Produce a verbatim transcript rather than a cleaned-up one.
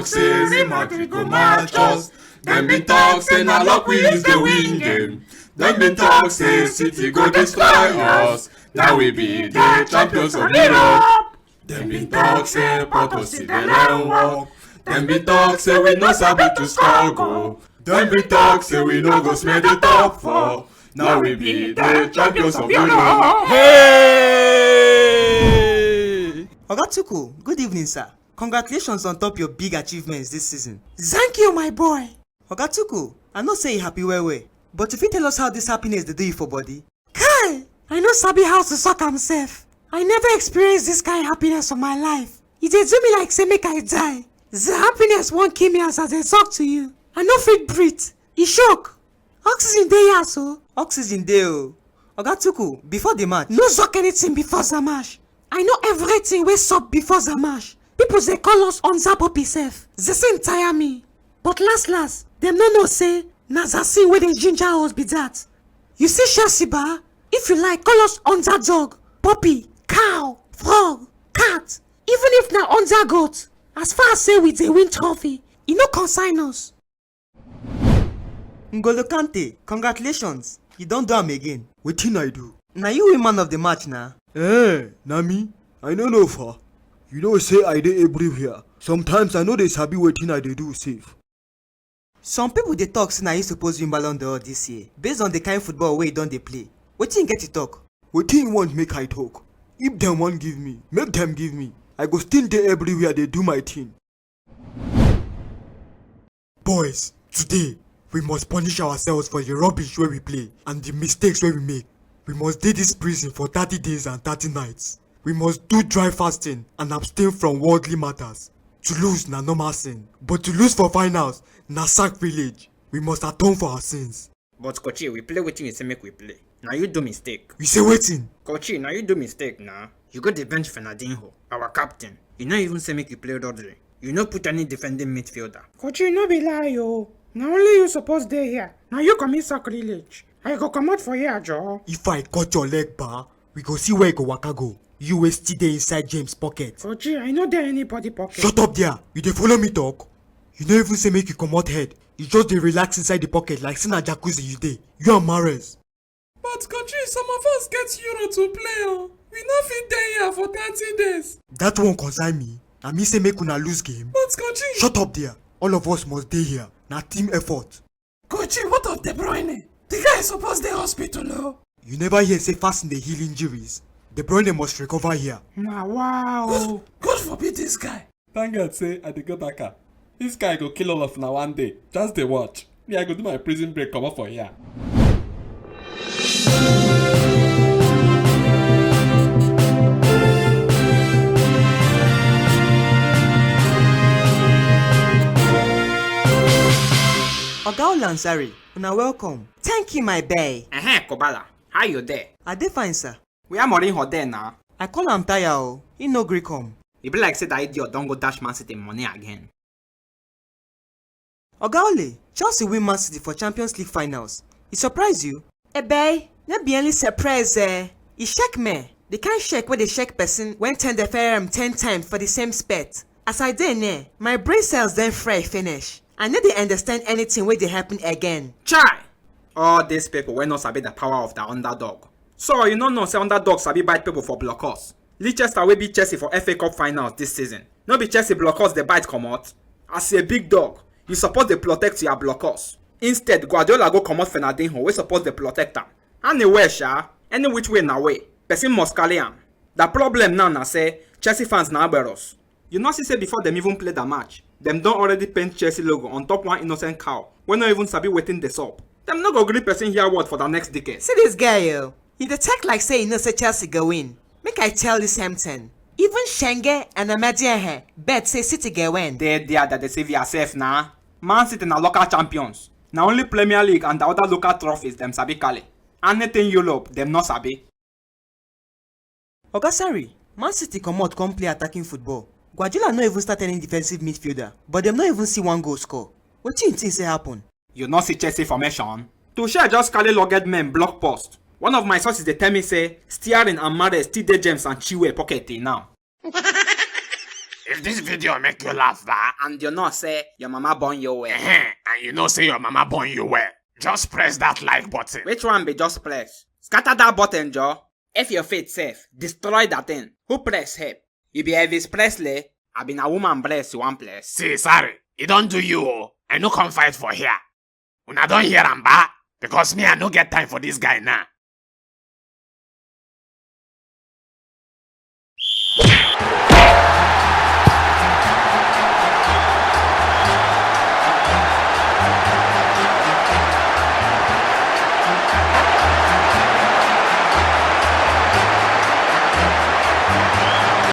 Say Real Madrid go match us. Dem been talk say na luck we use the win game. Dem been talk say City go destroy us. Now we be the champions of Europe. Dem been talk say Porto still dey learn work. Dem been talk say we no sabi to score goal. Dem been talk say we no go smell the top four. Now we be the champions of Europe. Hey! Oga Tuku, good evening, sir. Congratulations on top your big achievements this season. Thank you, my boy. Oga Tuku, I know say you happy well well, but if you tell us how this happiness dey do you for body. Kai! I no sabi how to suck am sef. I never experienced this kind happiness for my life. E dey do me like say make I die. The happiness wan kill me as I dey talk to you. I no fit breathe. E shock. Oxygen dey here so. Oxygen dey o. Oga Tuku, before the match. No suck anything before the match. I know everything wey sup before the match. People dey call us on Zapopi sef. The thing tire me. But last last, dem no know say na the thing wey dey ginger us be that. You see Chelsea ba? If you like, call us under dog, puppy, cow, frog, cat, even if na under goat. As far as say we dey win trophy, e no concern us. N'Golo Kante, congratulations. You don do am again. Wetin I do? Na you win man of the match na. Eh, na me? I no know fa. You know say I dey everywhere. Sometimes I no dey sabi wetin I dey do sef. Some people dey talk say na you suppose win Ballon d'Or this year, based on the kind football wey you don dey play. Wetin you get to talk? Wetin you want make I talk? If dem wan give me, make dem give me. I go still dey everywhere dey do my thing. Boys, today, we must punish ourselves for the rubbish wey we play and the mistakes wey we make. We must dey this prison for thirty days and thirty nights. We must do dry fasting and abstain from worldly matters. To lose na normal sin, but to lose for finals na sacrilege. We must atone for our sins. But Kochi, we play wetin you say make we play. Na you do mistake. You say wetin? Kochi, na you do mistake na. You go dey bench Fernandinho, our captain. You no even say make you play Rodri. You no put any defending midfielder. Kochi, no be lie o. Na only you suppose dey here. Na you commit sacrilege. I go comot for here, Joe. If I cut your leg, ba, we go see where you go waka go. You wey still dey inside James pocket. Kochi, I no dey anybody pocket. Shut up there. You dey follow me talk? You no even say make you comot head. You just dey relax inside the pocket like say na jacuzzi you dey. You and Mahrez. But Kochi, some of us get Euro to play o. We no fit dey here for thirty days. That one concern me. Na me say make una lose game. But Kochi. Shut up there. All of us must dey here. Na team effort. Kochi, what of De Bruyne? The guy suppose dey hospital o. You never hear say fasting dey heal injuries? De Bruyne must recover here. Na wow. God, God forbid this guy. Thank God say I dey go Barca. This guy go kill all of una one day. Just dey watch. Me, I go do my prison break comot for here. Oga Olansari, una welcome. Thank you, my bae. Ehen, Kobala. How you dey? I dey fine, sir. Where Mourinho dey na? I call am tire o. He no gree come. E be like say that idiot don go dash Man City money again. Oga Ole, Chelsea win Man City for Champions League finals. E surprise you? Ebei, no be any surprise eh. E shake me. The kind shake wey dey shake person when ten dey fire am ten times for the same spet. As I dey near, my brain cells don fry finish. I no dey understand anything wey dey happen again. Chai! All these people wey no sabi the power of the underdog. So you no know say underdog sabi bite people for blockers? Leicester wey beat Chelsea for F A Cup finals this season. No be Chelsea blockers dey bite comot? As a big dog, you suppose dey protect your blockers. Instead, Guardiola go comot Fernandinho wey suppose dey protect am. Anyway sha, any which way na way, person must carry am. The problem now na say Chelsea fans na agberos. You no see say before dem even play the match, dem don already paint Chelsea logo on top one innocent cow wey no even sabi wetin dey sup. Dem no go gree person hear word for the next decade. See this guy o, he dey talk like say he know say Chelsea go win. Make I tell you something. Even Shenge and Amadiehe bet say City go win. Dey there that dey save yourself na. Man City na local champions. Na only Premier League and the other local trophies dem sabi carry. Anything Europe, dem no sabi. Oga Sarri, Man City comot come play attacking football. Guardiola no even start any defensive midfielder, but dem no even see one goal score. Wetin you think say happen? You no see Chelsea formation? Tuchel just carry logged men block post. One of my sources dey tell me say Sterling and Mahrez still dey James and Chilwell pocket till now. If this video make you laugh, ba, And you know say your mama born you well. Ehen, and you know say your mama born you well, just press that like button. Which one be just press? Scatter that button, Joe. If your faith safe, destroy that thing. Who press help? You be Elvis Presley? I been a woman bless you one place. See, sorry, e don do you o. I no come fight for here. Una don hear am, ba? Because me, I no get time for this guy now.